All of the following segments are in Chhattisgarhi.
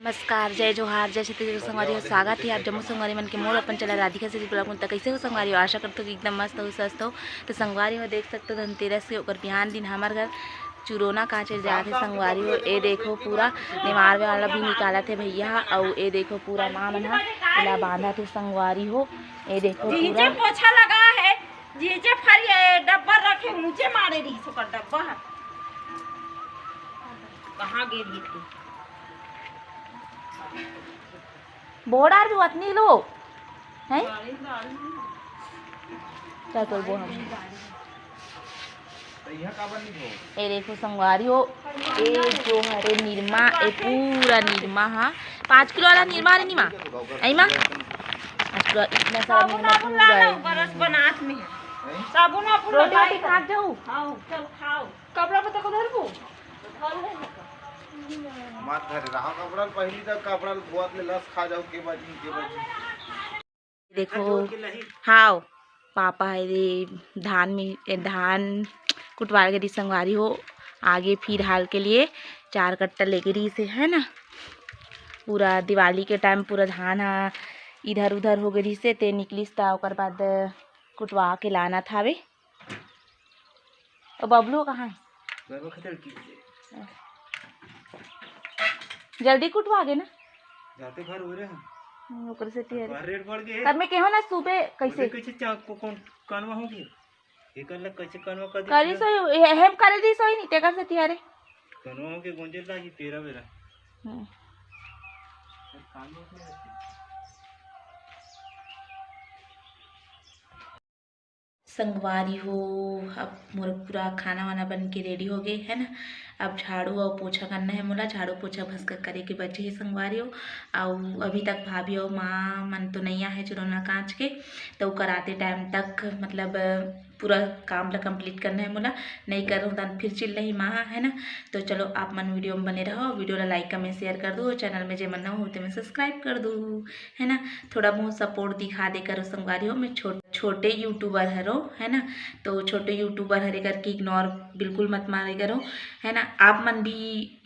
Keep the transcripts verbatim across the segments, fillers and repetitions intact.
नमस्कार, जय जोहार, जय छत्तीसगढ़ संगवारी हो। स्वागत हे आप जम्मो संगवारी मन के मोर अपन चैनल राधिका सिटी ब्लॉग में। त कइसे हो संगवारी हो? आशा करथों कि एकदम मस्त हो, स्वस्थ हो। त संगवारी हो, देख सकथो धनतेरस के ओकर बिहान दिन हमर घर चुरोना कांचे जात हे संगवारी हो। ए देखो पूरा नेवार वाला भी निकालत हे भैया ह, अउ ए देखो पूरा माँ मन ह एला बांधत हे संगवारी हो। ए देखो नीचे पूरा पोछा लगा है, नीचे फरिया डब्बा रखे, ऊंचे मारे रही सो कर डब्बा है। कहाँ गे रही थी? बोहड़ आर भी वतनी लो, हैं? चल तोर बोहड़। ए देखो संगवारी हो, ए जो हरे निरमा, ए पूरा निरमा हा, पाँच किलो वाला निरमा हरे निमा, आई मा? पाँच किलो, इतना सारा निरमा पूरा है। बरस बनात में है। साबुन वाबुन रोटी लगाई वोटी खा जाऊ। खाओ, चल खाओ। कपड़ा पत्ता को धरबो? मत धरे रहा कपड़ा ल, पहली तक कपड़ा ल धोवत ले लस खा जाऊ, के बजी, के बजी। देखो, हाव, पापा हे रे, धान में, ए, धान कुटवाए गे रहिस संगवारी हो, आगे फिर हाल के लिए चार कट्टा लेके रहिस हे, है ना। पूरा दिवाली के टाइम पूरा धान हा इधर उधर हो गे रहिस हे, ते निकलिस त ओकर बाद कुटवा के लानत हावे। ओ बबलू कहाँ हे? गरबा खेलत की? जल्दी कुटवा गे ना। जाते घर हो रहे हैं। हम्म, ओकर से तियारी। बाहर रेट बढ़ गए। तब मैं कहो ना सुबह कैसे? कैसे चा-, को-, कौन कानवा हो गया? ये कर ले कैसे कानवा कर दे करी पूरा? सही, हे-, हेम करे दी सही नहीं, तेकर से तियारी। कानवा हो के गोंजे लागी तेरा बेरा। हम्म। कानवा हो के संगवारी हो, अब मोर पूरा खाना वाना बन के रेडी हो गे, है ना। अब झाड़ू अउ पोछा करना है मोला, झाड़ू पोछा भसका करे के बचे हे संगवारी हो। अउ अभी तक भाभी अउ माँ मन तो नइ आहे चुरोना कांच के, त ओकर आते टाइम तक मतलब पूरा काम ला कंप्लीट करना है मोला। नइ करहूँ तन फिर चिल्लाही माँ, है ना। तो चलो आप मन वीडियो में बने रहो, वीडियो ला लाइक कमेंट शेयर कर दो, चैनल में जे मन नवा हो ते मन सब्सक्राइब कर दो, है ना। थोड़ा बहुत सपोर्ट दिखा दे करो संगवारी हो, मैं छोट छोटे यूट्यूबर हरो, है ना। तो छोटे यूट्यूबर हरे करके इग्नोर बिल्कुल मत मारे करो, है ना। आप मन भी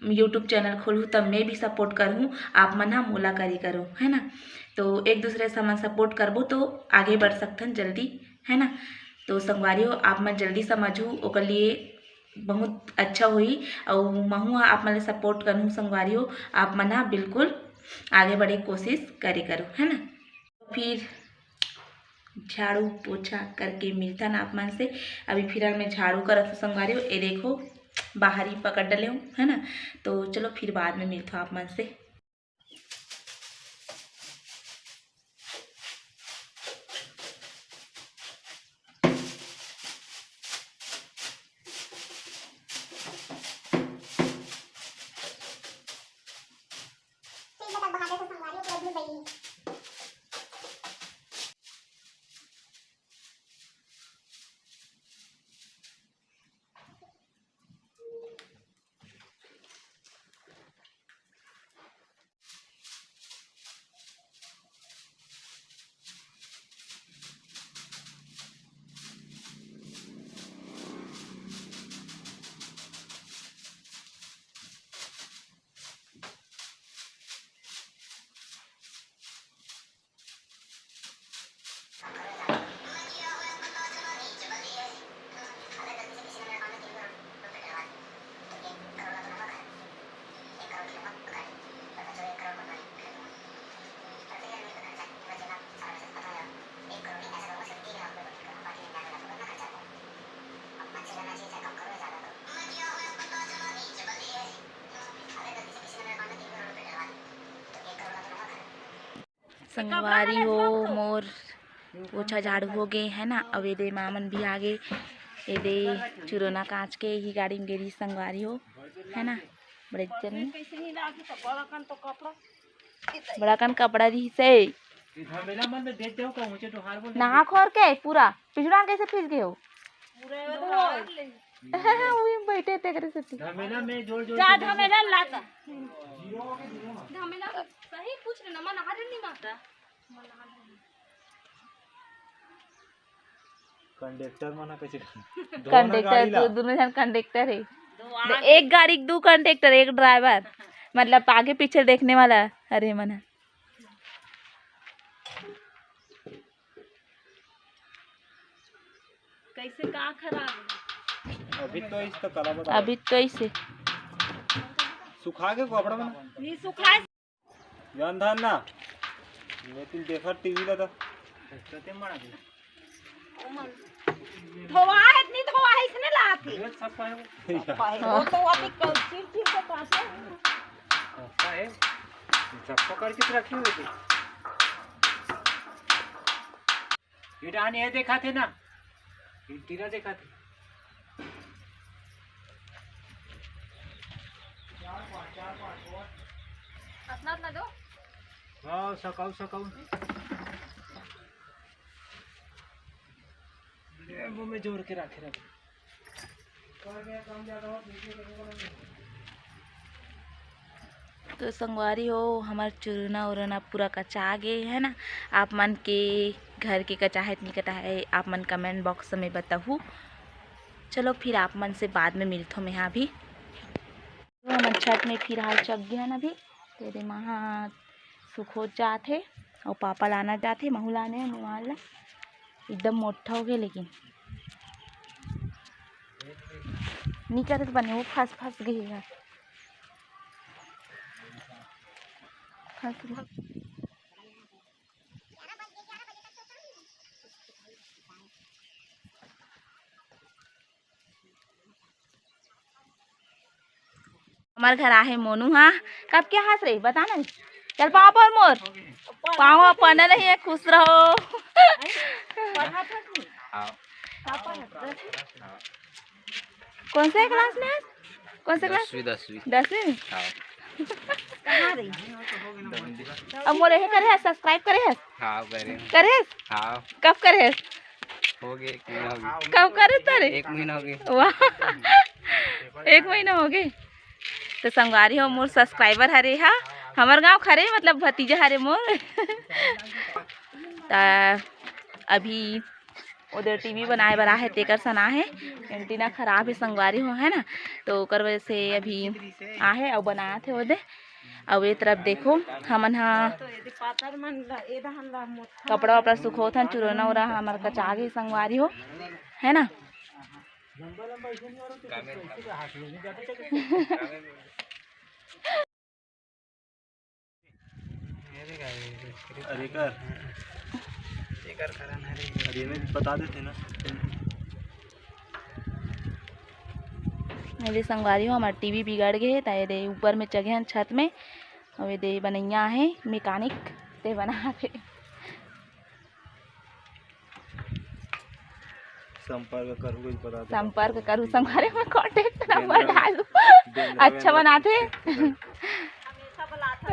यूट्यूब चैनल खोलहू तब मैं भी सपोर्ट करहूँ, आप मन ह मोला करे करो, है ना। तो एक दूसरे से हमन सपोर्ट करबो तो आगे बढ़ सकथन जल्दी, है ना। तो संगवारी हो, आप मन जल्दी समझहू, ओकर लिए बहुत अच्छा होही। अउ महू ह आप मन ल सपोर्ट करहूँ संगवारी हो, आप मन ह बिल्कुल आगे बढ़े के कोशिश करे करो, है ना। फिर झाड़ू पोछा करके मिलथन आप मन से। अभी फिलहाल मैं झाड़ू करत हूँ संगवारी हो, ये देखो बाहर ही पकड़ डले हूँ, है ना। तो चलो फिर बाद में मिलथो आप मन से। संगवारी हो मोर पोछा झाड़ू हो गे है ना। अब एदे माँ मन भी आ गे, एदे चुरोना कांच के ही गाड़ी में गे रही संगवारी हो, है ना। बड़े जन बड़ा कन कपड़ा रहिसे। नहा खोर के पूरा पिछड़ा कैसे फीस गए हो? वही बैठे थे करे सती। झमेला में जोड़ जोड़ जा के झमेला लाता। झमेला सही पूछ लेना, मन हार नहीं मारता। कंडक्टर मना कैसे? कंडक्टर, दो, दोनों जन कंडक्टर है। एक गाड़ी के दो कंडक्टर, एक ड्राइवर। मतलब आगे पीछे देखने वाला। अरे मन ह। कैसे का खराब है? अभी तो इस तो कला बता। अभी तो इसे सुखा के कपड़ा बना। नहीं सुखा। जान धान ना। लेकिन देखा टीवी ला तो। धोवा है, इतनी धोवा है, इसने ला के। ये सब का है वो? वो तो अभी कल चिर चिर के काटे। का है? सब पकड़ के रखी हुई थी। ये डान ये देखा थे ना, ये तीरा देखा थे। अपना, अपना दो। हाँ, सकाऊ, सकाऊ। ये वो में जोड़ के रखे रहे। तो संगवारी हो, हमर चुरना उरना पूरा कचा गे है ना। आप मन के घर के कचा है, नहीं कचा है, आप मन कमेंट बॉक्स में बताहू। चलो फिर आप मन से बाद में मिलथो मैं अभी। तो हमर छत में फिलहाल चघ गे हन अभी, तेरे महा सुखोत जात हे, अउ पापा लाना जात हे, महू लाने हे मुआर ला। एकदम मोट्ठा हो गे, लेकिन नी करत बने, वो फंस फंस गे हे यार, फंस गे। हमार घर आहे मोनू हा। कब के हंस रही बता ना। चल पाँव पर मोर। पाँव पर नहीं है, खुश रहो। कौन से क्लास में है? कौन से क्लास? दसवीं, दसवीं। दसवीं में? हाँ। कहाँ रही? अब मोर एहे करे है, सब्सक्राइब करे है? हाँ, करे हैं। करे है? हाँ। कब करे है? हो गए, एक महीना हो गया। कब करे तारे? एक महीना हो गया। वाह, एक महीना हो गए। तो संगवारी हो, मोर सब्सक्राइबर हरे हा, हमर गांव खरे, मतलब भतीजा हरे मोर। त अभी ओदे टीवी बनाए बर आहे, तेकर सन आहे, एंटीना खराब है संगवारी हो, है ना, तो ओकर वजह से अभी आहे अउ बनात हे ओदे। अउ ए तरफ देखो, हमन हा कपड़ा वपड़ा सुखोत हन, चुरोना उरा हमर कचा गे संगवारी हो, है ना। अरे कर। अरे मैं बता देते ना। अरे संगवारी हो, हमार टीवी बिगड़ गए हे, त एदे ऊपर में चघे हन छत में। अउ एदे बनैया हे, मैकेनिक, ते बनात हे। संपर्क करू, कुछ बता दे। संपर्क करू, संगवारी में कॉन्टैक्ट नंबर बेंद्रा में, डालू। बेंद्रा में अच्छा बनाथे।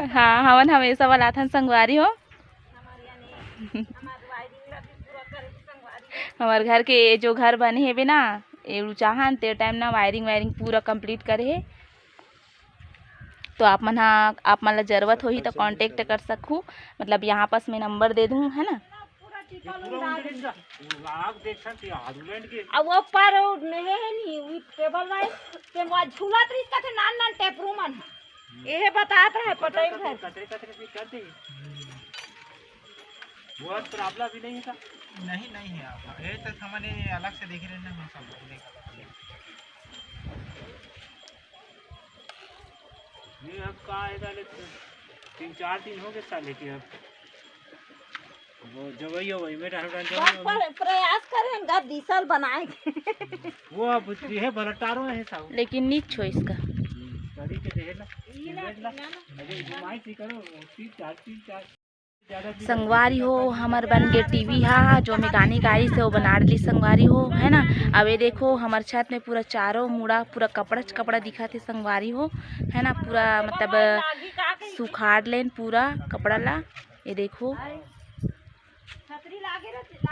हाँ, हमन हमेशा बलाथन संगवारी हो। हमार घर के जो घर बने हे ना, ए उचाहन ते टाइम ना वायरिंग वायरिंग पूरा कंप्लीट करे हे। तो आप मन हा, आप मन ला जरूरत होही तो कॉन्टैक्ट कर सकहू, मतलब यहाँ पास मैं नंबर दे दूँ, है ना। अब वो पर वो नहीं है नी, वो टेबल वाइज ते वो झूलत रही का थे नान नान टेपरू मन। एहे बतात रहे पटई घर। कतरे कतरे से कर दे। वो प्रॉब्लम भी नहीं था। नहीं, नहीं है आपका। ये तो हमने अलग से देख रहे हैं ना, हम सब देख। ये अब का आएगा ले, तीन चार दिन हो गए साले के। अब वो जब वही हो, वही में डाल, डाल, डाल, बस पर प्रयास करें गा डीसल बनाए के। वो अब ये है बलटारो है साहब। लेकिन नीच हो इसका। हम्म, गाड़ी के देख ला। ये ना, देख ला। ना, ना। अरे घुमाई सी करो, तीन चार, तीन चार। संगवारी हो, हमर बन के टीवी हा, जो मैकेनिक आई से वो बना डली संगवारी हो, है ना। अब ये देखो, हमर छत में पूरा चारों मुड़ा पूरा कपड़ा च कपड़ा दिखत हे संगवारी हो, है ना। पूरा मतलब सुखाड़ लेन पूरा कपड़ा ला। ये देखो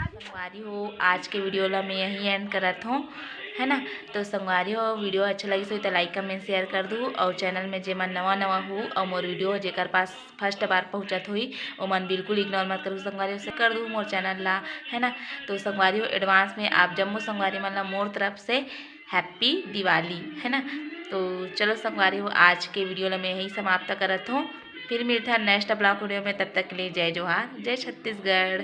संगवारी हो, आज के वीडियो ला मैं यहीं एंड करत हूँ, है ना। तो संगवारी हो, वीडियो अच्छा लगिस होही तो लाइक, कमेंट, शेयर कर दू, और चैनल में जेमन नवा नवा हो और मोर वीडियो जेकर पास फर्स्ट बार पहुँचत होही, ओमन बिल्कुल इग्नोर मत करू संगवारी हो, से कर दू मोर चैनल ला, है ना। तो संगवारी हो, एडवांस में आप जम्मो संगवारी मन ला मोर तरफ से हैप्पी दिवाली, है ना। तो चलो संगवारी हो, आज के वीडियो ला मैं यही समाप्त करत हूँ। फिर मिलता है नेक्स्ट ब्लॉग वीडियो में, तब तक के लिए जय जोहार, जय छत्तीसगढ़।